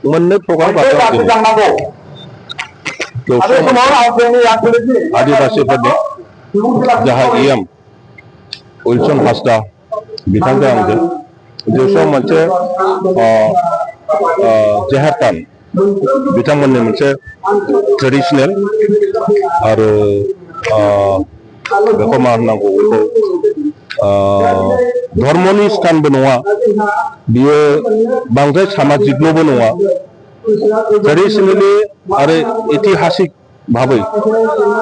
मोननै प्रग्राम आदिबासिफोरनि जाहा EM Wilson Hansda बिथांजों आंजों जौसो मोनसे जेहातान बिथांमोननि मोनसे ट्रेडिशनेल आरो बेखौ मा होननांगौ बेखौ धर्मनि स्थानबो नङा बियो बांद्राय सामाजिकल'बो नङा ट्रेडिशनेलि आरो ऐतिहासिक भाबै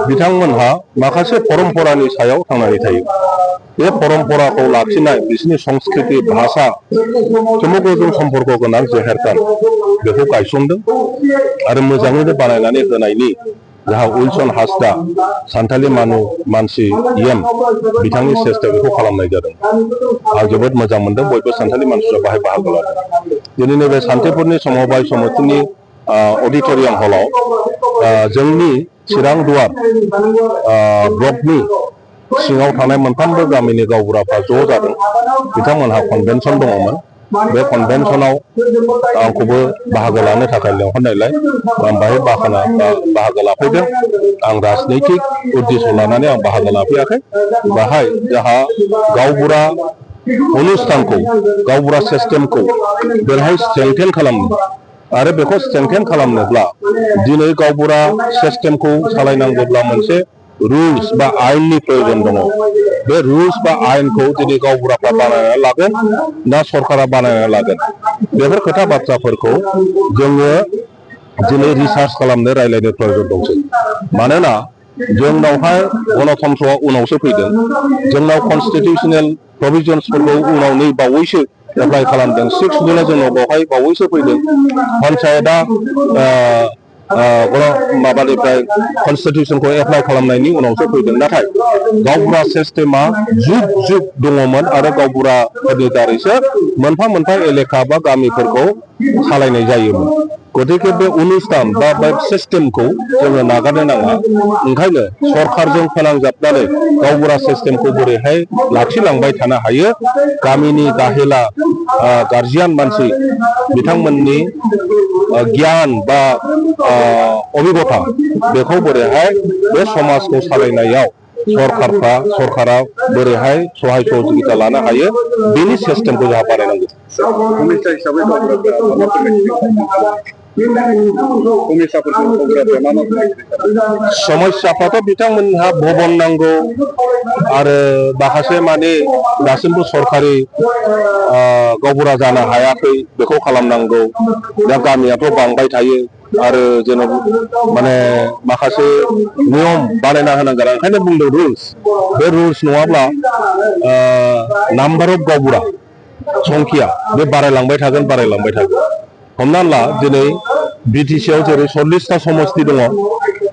बिथांमोनहा माखासे परम्परानि सायाव थांनानै थायो बे परम्पराखौ लाखिनाय बिसोरनि संस्कृति भाषा जमुगजों सम्पर्क गोनां जेहारतान बेखौ गायसनदों आरो मोजाङैनो बानायनानै होनायनि जाहा उइलसन हासदा सान्थालि मानसि इएम बिथांनि सेस्था बेखौ खालामनाय जादों आं जोबोद मोजां मोनदों बयबो सान्थालि मानसिफ्रा बाहाय बाहागो लादों दिनै नैबे सान्थिपुरनि समबाय समितिनि अडिटोरियाम हलाव जोंनि चिरां दुवार ब्लकनि सिङाव थानाय मोनफ्रोमबो गामिनि गावबुराफ्रा ज' जादों बिथांमोनहा कनभेनसन दङमोन बे कनभेनसनाव आंखौबो बाहागो लानो थाखाय लेंहरनायलाय आं बाहाय बाहागो लाफैदों आं राजनैतिक उद्देश्य लानानै आं बाहागो लाफैयाखै बाहाय जाहा गावबुरा अनुष्ठानखौ गावबुरा सिस्टेमखौ बेवहाय स्ट्रेंथेन खालामनो आरो बेखौ स्ट्रेंथेन खालामनोब्ला दिनै गावबुरा सिस्टेमखौ सालायनांगौब्ला मोनसे रुल्स बा आयेननि प्रयोजन दङ बे रुल्स बा आयेनखौ दिनै गावबुराफ्रा बानायना लागोन ना सरकारा बानायना लागोन बेफोर खोथा बाथ्राफोरखौ जोङो दिनै रिसार्च खालामनो रायलायनो प्रयोजन दंसै मानोना जोंनावहाय गणतन्त्रआ उनावसो फैदों जोंनाव कन्स्टिटिउसनेल प्रभिजन्सफोरखौ उनाव नै बावैसो एप्लाइ खालामदों 6 जुलाइ जोंनाव बेवहाय बावैसो फैदों पन्चायतआ माबानिफ्राय कन्स्टिटिउसनखौ एप्लाइ खालामनायनि उनावसो फैदों नाथाय गावबुरा सिस्टेमा जुग जुग दङमोन आरो गावबुराफोरनि दारैसो मोनफा मोनफा एलेखा बा गामिफोरखौ सालायनाय जायोमोन गतिके बे अनुष्ठान बा बे सिस्टेमखौ जोङो नागारनो नाङा ओंखायनो सरकारजों फोनांजाबनानै गावबुरा सिस्टेमखौ बोरैहाय लाखिलांबाय थानो हायो गामिनि गाहेला गार्जियान मानसि बिथांमोननि गियान बा अभिगथा बेखौ बोरैहाय बे समाजखौ सालायनायाव सरकारा बोरैहाय सहाय सहयोगिता लानो हायो बेनि सिस्टेमखौ जोंहा बानायनांगौ समस्याफ्राथ' बिथांमोनहा भवन नांगौ आरो माखासे माने दासिमबो सरकारि गावबुरा जानो हायाखै बेखौ खालामनांगौ दा गामियाथ' बांबाय थायो आरो जेनेबा माने माखासे नियम बानायना होनांगोन ओंखायनो बुंदों रुल्स बे रुल्स नङाब्ला नाम्बार अफ गावबुरा संख्या बे बारायलांबाय थागोन हमना ला दिनै बिटिसिआव जेरै 40टा समस्ति दङ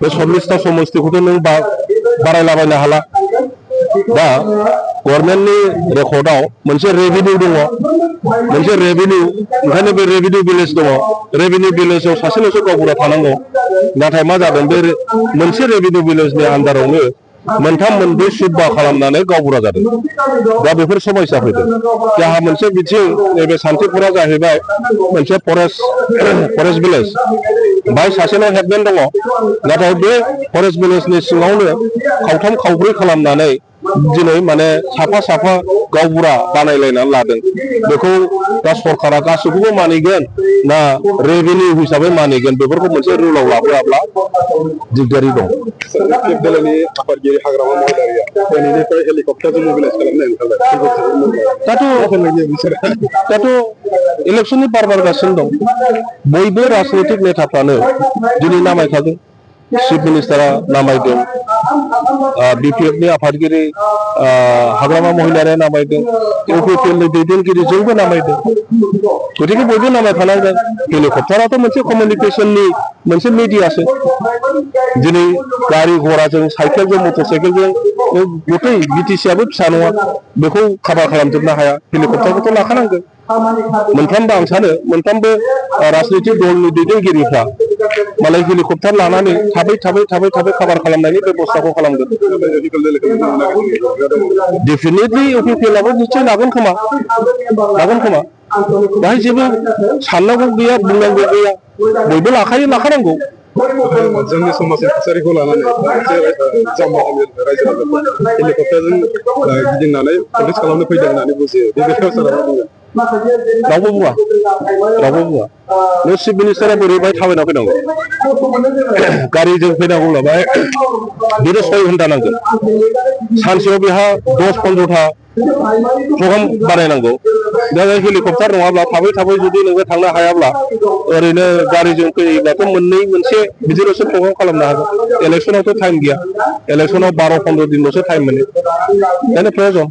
बे 40टा समस्तिखौथ' नों बारायलाबायनो हाला दा गभर्नमेन्टनि रेकर्डआव मोनसे रेभिनिउ दङ मोनसे रेभिनिउ ओंखायनो बे रेभिनिउ भिलेज दङ रेभिनिउ भिलेजाव सासेल'सो गावबुरा थानांगौ नाथाय मा जादों बे मोनसे रेभिनिउ भिलेजनि आन्दारावनो मोनथाम मोनब्रै सुब्बा खालामनानै गावबुरा जादों दा बेफोर समस्या फैदों जाहा मोनसे बिथिं नैबे सान्थिपुरा जाहैबाय मोनसे फरेस्ट भिलेज बाय सासेल' हेडमेन दङ नाथाय बे फरेस्ट भिलेजनि सिङावनो खावथाम खावब्रै खालामनानै दिनै माने साफा गावबुरा बानायलायनानै लादों बेखौ दा सरकारा गासैखौबो मानिगोन ना रेभिनिउ हिसाबै मानिगोन बेफोरखौ मोनसे रुलाव लाबोआब्ला दिगदारि दं आफादगिरि हाग्रामा महिलारिया दिनैनिफ्राय हेलिकप्टारजों मोबिलाइज खालामनाय दाथ' इलेक्सननि बार बारगासिनो दं बयबो राजनैतिक नेताफ्रानो दिनै नामायखागोन चिफ मिनिस्टारा नामायदों बिपिएफनि आफादगिरि हाग्रामा महिलारिया नामायदों इउपिपिएलनि दैदेनगिरि जोंबो नामायदों गतिके बयबो नामायखानांगोन हेलिकप्टाराथ' मोनसे कमिउनिकेसननि मोनसे मिडियासो दिनै गारि घोड़ाजों साइकेलजों मटर साइकेलजों गथै बिटिसिआबो फिसा नङा बेखौ काभार खालामजोबनो हाया हेलिकप्टारखौथ' लाखानांगोन मोनफ्रोमबो आं सानो मोनफ्रोमबो राजनैतिक दलनि दैदेनगिरिफ्रा मालाय हेलिकप्टार लानानै थाबै कभार खालामनायनि बेबस्थाखौ खालामगोन डेफिनेटलि इउपिपिएलआबो निश्चय लागोन खोमा बाहाय जेबो साननांगौ गैया बुंनांगौ गैया बयबो लाखानांगौ जोंनि समाजनि थासारिखौ लानानै जाम्बा रायजो राजाफोरा हेलिकप्टारजों गिदिंनानै प्रटेस्ट खालामनो फैदों होननानै बुजियो बे बेलायाव सारा मा बुङो रावबो बुङा न' चिफ मिनिस्टारा बोरैहाय थाबायना फैनांगौ गारिजों फैनांगौब्ला बाहाय बेनो 6 घन्टा नांगोन सानसेयाव बेहा 10-15था प्रग्राम बानायनांगौ दा हेलिकप्टार नङाब्ला थाबै जुदि नोङो थांनो हायाब्ला ओरैनो गारिजों फैयोब्लाथ' मोनसे बिदिल'सो प्रग्राम खालामनो हागोन इलेक्सनावथ' टाइम गैया इलेक्सनाव 12-15 दिनल'सो टाइम मोनो बेनो प्रयजन